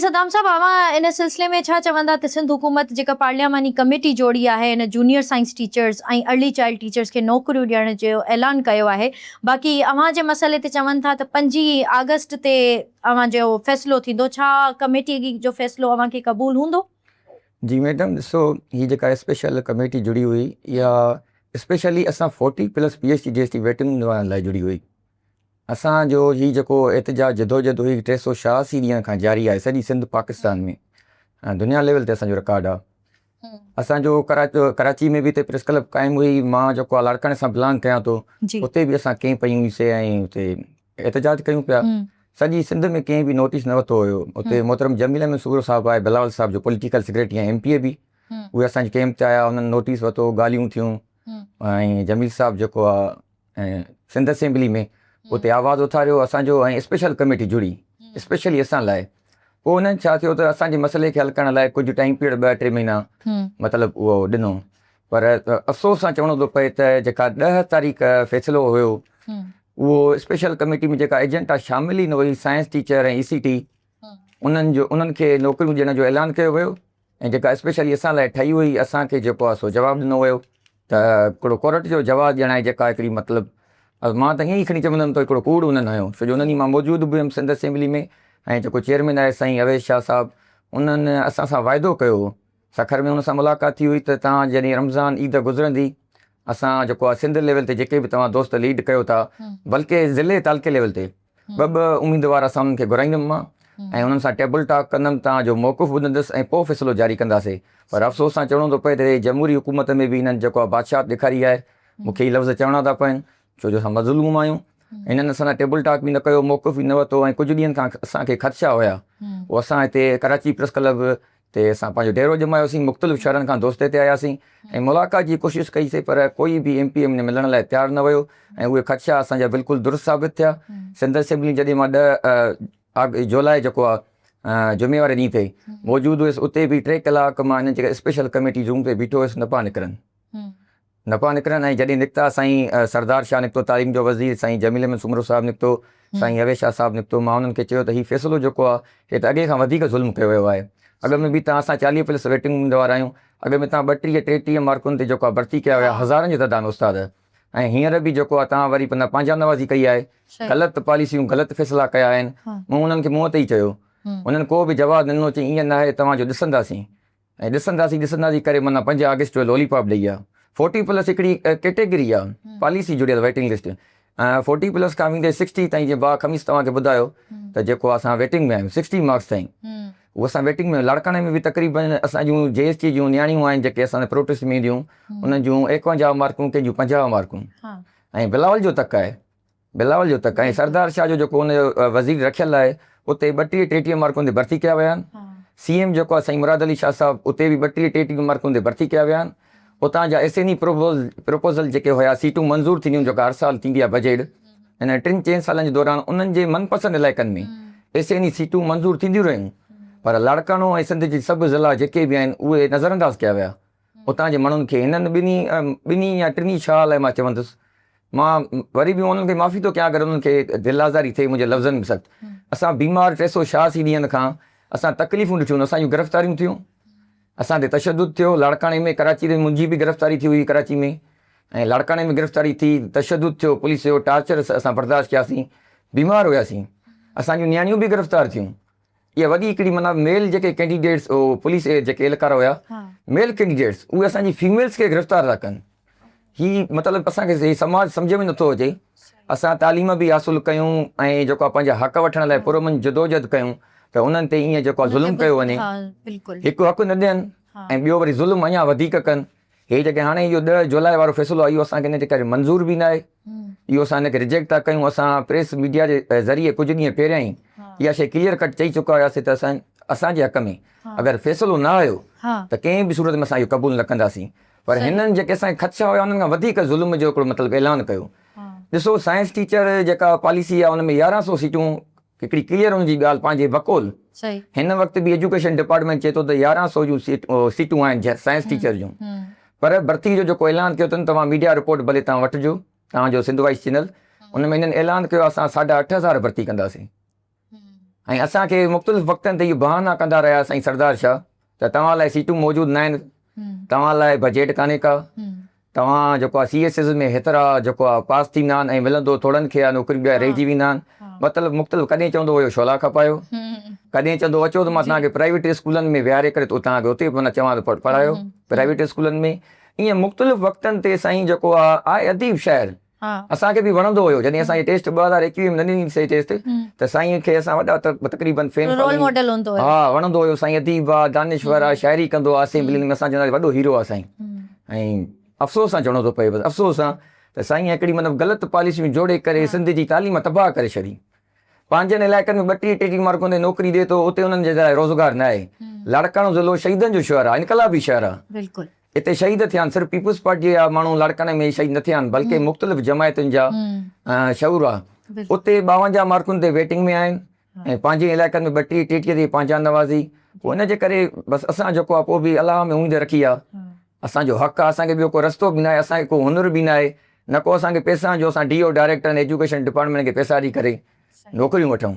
صدام صاحب اوهان ان سلسلي ۾ ڇا چوندا ته سنڌ حڪومت جيڪا پارلياماني ڪميٽي جوڙي آهي ان junior science teachers ۽ early child teachers کي نوڪريون ڏيڻ جو اعلان ڪيو آهي باقي اوهان جي مسئلي تي چون ٿا ته پنجين آگسٽ تي اوهان جو فيصلو ٿيندو ڇا ڪميٽي جو فيصلو اوهان کي قبول هوندو؟ جي ميڊم ڏسو هي جيڪا اسپيشل ڪميٽي جڙي هئي اها اسپيشلي اسان forty plus P H D D H D waiting وارن لاء جڙي هئي اسان جو هي جيڪو احتجاج جدوجھد هئي 386 ڏينهن کان جاري آهي سڄي سنڌ پاڪستان ۾ ۽ دنيا ليول تي اسان جو رڪارڊ آهي اسان جو ڪراچي ۾ به هتي پريس ڪلب قائم هئي مان جيڪو آهي لاڙڪاڻي سان بلانگ ڪيان ٿو اتي به اسان ڪئين پئي هئي سي ۽ اتي احتجاج ڪيون پيا سڄي سنڌ ۾ ڪنهن به نوٽيس نه ورتو هيو اتي محترم جميل احمد سومرو صاحب آهي بلاول صاحب جو پوليٽيڪل سيڪريٽري ۽ ايم پي اي به اهي اسان جي ڪيمپ تي آيا انهن نوٽيس ورتو ڳالهيون ٿيون ۽ جميل صاحب جيڪو آهي ۽ سنڌ اسيمبلي ۾ اتي آواز اٿاريو اسان جو ۽ اسپيشل ڪميٽي جڙي اسپيشلي اسان لاء پوء انهن ڇا ٿيو ته اسان جي مسئلي کي حل ڪرڻ لاء ڪجهه ٽائيم پيريڊ ٻه ٽي مهينا مطلب اهو ڏنو پر افسوس سان چوڻو ٿو پئي ته جيڪا 10 تاريخ فيصلو هيو اهو اسپيشل ڪميٽي ۾ جيڪا ايجنٽا شامل ئي نه هئي سائنس ٽيچر ۽ اي سي ٽي انهن جو انهن کي نوڪريون ڏيڻ جو اعلان ڪيو ويو ۽ جيڪا اسپيشلي اسان لاء ٺهي هئي اسان کي جيڪو آهي سو جواب ڏنو ويو ته هڪڙو ڪورٽ جو جواز ڄاڻائي جيڪا هڪڙي مطلب مان ته ائين ئي کڻي چوندم ته هڪڙو ڪوڙ انهن هنيو ڇو جو ان ڏينهن مان موجود به هيم سنڌ اسيمبلي ۾ ۽ جيڪو چيئرمين آهي سائين اويس شاهه صاحب انهن اسان سان واعدو ڪيو هو سکر ۾ ان سان ملاقات ٿي هئي ته توهان جڏهن رمضان عيد گذرندي اسان جيڪو آهي سنڌ ليول تي جيڪي به توهان دوست ليڊ ڪيو ٿا بلڪه ضلعي تعلقي ليول تي ٻه ٻه اميدوار اسان انهن کي گهرائيندم مان ۽ انهن سان ٽيبل ٽاڪ ڪندم توهان جو موقف ٻڌندس ۽ پوء فيصلو جاري ڪنداسي پر افسوس سان چوڻو ٿو پئي ته جمهوري حڪومت ۾ به هنن جيڪو آهي بادشاهت ڏيکاري آهي مون کي هي لفظ چوڻا ٿا پون ڇو جو اسان مظلوم آهيون هنن اسان سان ٽيبل ٽاڪ به نه ڪيو موقف به نه ورتو ۽ ڪجهه ڏينهن کان اسان کي خدشا هيا پوء اسان هتي ڪراچي پريس ڪلب تي اسان پنهنجو ڊيرو ڄمايوسين، مختلف شهرن کان دوست هتي آياسين ۽ ملاقات جي ڪوشش ڪئي سي پر ڪوئي به ايم پي ايم ۾ ملڻ لاء تيار نه ويو ۽ اهي خدشا اسان جا بلڪل درست ثابت ٿيا. سنڌ اسيمبلي جڏهن مان 10 جولاء جيڪو آ جمعي واري ڏينهن تي موجود هيس اتي به ٽي ڪلاڪ مان هنن جيڪا اسپيشل ڪميٽي روم تي بيٺو هيس نه پيا نڪرن. نه پيا نڪرن ۽ جڏهن نڪتا سائين سردار شاهه نڪتو تعليم جو وزير سائين جميل احمد سومرو صاحب نڪتو سائين اويس شاهه صاحب نڪتو مان انهن کي چيو ته هي فيصلو جيڪو آهي هي ته اڳي کان وڌيڪ ظلم ڪيو ويو آهي اڳ ۾ به تان اسان 40 پلس ويٽنگ اميدوار آهيون اڳ ۾ تان 32 33 مارڪن تي جيڪو آهي ڀرتي ڪيا ويا هزارن جي تعداد ۾ استاد ۽ هينئر به جيڪو آهي تان وري پنهنجا نوازي ڪئي آهي غلط پاليسيون غلط فيصلا ڪيا آهن مون انهن کي منهن تي ئي چيو انهن ڪو به جواب نه ڏنو چي ائين ناهي توهان جو ڏسنداسين ۽ ڏسنداسين ڏسنداسين ڪري معنيٰ 5 آگسٽ جو لولي پاپ ڏئي ويا. فورٽي پلس هڪڙي ڪيٽيگري آ پاليسي جڙيل ويٽنگ لسٽ ۽ فورٽي پلس کان ويندي سڪسٽي تائين جيئن ڀاء خميس توهان کي ٻڌايو ته جيڪو اسان ويٽنگ ۾ آهيون سڪسٽي مارڪس تائين اهو اسان ويٽنگ ۾ لاڙڪاڻي ۾ به تقريبن اسان جون جي ايس ٽي جون نياڻيون آهن جيڪي اسان پروٽيسٽ ۾ اينديون انهن جون 51 مارڪون ڪنهن جون 50 مارڪون ۽ بلاول جو تڪ آهي بلاول جو تڪ ۽ سردار شاهه جو جيڪو ان جو وزير رکيل آهي اتي 32 33 مارڪن تي ڀرتي ڪيا ويا آهن. سي ايم جيڪو آهي سائين مراد علي شاهه صاحب اتي به 32 33 مارڪن تي ڀرتي ڪيا ويا آهن. اتان جا ايس اين اي پروپوزل جيڪي هيا سيٽون منظور ٿينديون جيڪا هر سال ٿيندي آهي بجيٽ هن ٽن چئن سالن جي دوران انهن جي من پسند علائقن ۾ ايس اين اي سيٽون منظور ٿينديون رهيون پر لاڙڪاڻو ۽ سنڌ جي سڀ ضلعا جيڪي به آهن اهي نظرانداز ڪيا ويا. اتان جي ماڻهن کي هنن ٻنهي ٻنهي يا ٽنهي شاهه لاء مان چوندس مان وري به انهن کي معافي ٿو ڪيان اگر انهن کي دل آزاري ٿئي منهنجي لفظن ۾ سخت اسان بيمار 386 ڏينهن کان اسان تڪليفون ڏٺيون اسان جون گرفتاريون ٿيون اسان تي تشدد ٿيو لاڙڪاڻي ۾ ڪراچي ۾ منهنجي به گرفتاري ٿي هئي ڪراچي ۾ ۽ لاڙڪاڻي ۾ گرفتاري ٿي تشدد ٿيو پوليس جو ٽارچر اسان برداشت ڪياسين بيمار هياسين اسان جون نياڻيون به گرفتار ٿيون اها وڏي هڪڙي معنيٰ ميل جيڪي ڪينڊيڊيٽس او پوليس جيڪي اهلڪار هيا ميل ڪينڊيڊيٽس اهي اسان جي فيميلز کي گرفتار ٿا ڪن هي مطلب اسان کي هي سماج سمجهه ۾ نٿو اچي اسان تعليم به حاصل ڪيون ۽ جيڪو آهي پنهنجا حق وٺڻ لاء پرامن جدوجهد ڪيون ته انهن تي ائين جيڪو آهي ظلم ڪيو وڃي هڪ حق نه ڏين ۽ ٻيو وري ظلم اڃا وڌيڪ ڪن هي جيڪي هاڻي اهو 10 جولاء وارو فيصلو آهي اهو اسان کي ان جي ڪري منظور به ناهي اهو اسان ان کي ريجيڪٽ ٿا ڪيون اسان پريس ميڊيا جي ذريعي ڪجهه ڏينهن پهريان ئي اها شيء ڪليئر ڪٽ چئي چڪا هياسين ته اسان اسان جي حق ۾ اگر فيصلو نه آيو ته ڪنهن به صورت ۾ اسان اهو قبول نه ڪنداسين پر هنن جيڪي اسان کي خدشا هيا انهن کان وڌيڪ ظلم جو هڪڙو مطلب اعلان ڪيو ڏسو سائنس ٽيچر جيڪا پاليسي آهي ان ۾ 1100 سيٽون هڪڙي ڪليئر ان جي ڳالهه پنهنجي بقول هن وقت به ايجوڪيشن ڊپارٽمينٽ چئي ٿو ته 1100 جون سيٽون آهن سائنس ٽيچر جون پر ڀرتي جو جيڪو اعلان ڪيو اٿن توهان ميڊيا رپورٽ ڀلي توهان وٺجو توهان جو سنڌ وائس چينل ان ۾ هنن اعلان ڪيو اسان ساڍا اٺ هزار ڀرتي ڪنداسين. ۽ اسان کي مختلف وقتن تي اهي بهانا ڪندا رهيا سائين سردار شاهه ته توهان لاء سيٽون موجود ناهن، توهان لاء بجيٽ ڪانهي ڪا، توهان جيڪو آهي سي ايس ايس ۾ هيترا جيڪو آهي پاس ٿيندا آهن ۽ ملندو ٿورن کي آهي نوڪريون ٻيا رهجي ويندا آهن. مطلب مختلف ڪڏهن چوندو هيو شعلا کپايو، ڪڏهن چوندو اچو ته مان توهان کي پرائيويٽ اسڪولن ۾ ويهاري ڪري توهان کي اتي معنيٰ چوان ته پڙهايو پرائيويٽ اسڪولن ۾. ائين مختلف وقتن تي سائين جيڪو آهي آهي اديب شاعر اسان کي به وڻندو هيو جڏهن اسان جي ٽيسٽ 2021 ۾ نه ڏني سي ٽيسٽ ته سائين کي اسان وڏا تقريبن فين رول ماڊل هوندو هيو. ها وڻندو هيو سائين اديب آ دانشور آ شاعري ڪندو آ اسيمبلين ۾ اسان چوندا وڏو هيرو آ سائين ۽ افسوس سان چوڻو ٿو پئي بس افسوس سان ته سائين هڪڙي مطلب غلط پاليسيون جوڙي ڪري سنڌ جي تعليم تباهه ڪري ڇڏي. پنهنجن علائقن ۾ ٻٽيهه ٽيٽيهه مارڪن تي نوڪري ڏئي ٿو اتي انهن جي لاء روزگار نه آهي. لاڙڪاڻو ضلعو شهيدن جو شهر آ انقلابي شهر آ. بلڪل. اتي شهيد ٿيا آهن صرف پيپلز پارٽي جا ماڻهو لاڙڪاڻي ۾ شهيد نه ٿيا آهن بلڪه مختلف جماعتن جا شعور آ اتي 52 مارڪن تي ويٽنگ ۾ آهن ۽ پنهنجي علائقن ۾ ٻٽيهه ٽيٽيهه تي پنهنجا نوازي پوء ان جي ڪري بس اسان جيڪو آ پوء به الله ۾ اميد رکي آ اسان جو حق آ اسان کي ٻيو ڪو رستو به ناهي اسان کي ڪو هنر به ناهي نه ڪو اسان کي پيسا جو اسان D O director education department کي پيسا ڏئي ڪري نوڪريون وٺون.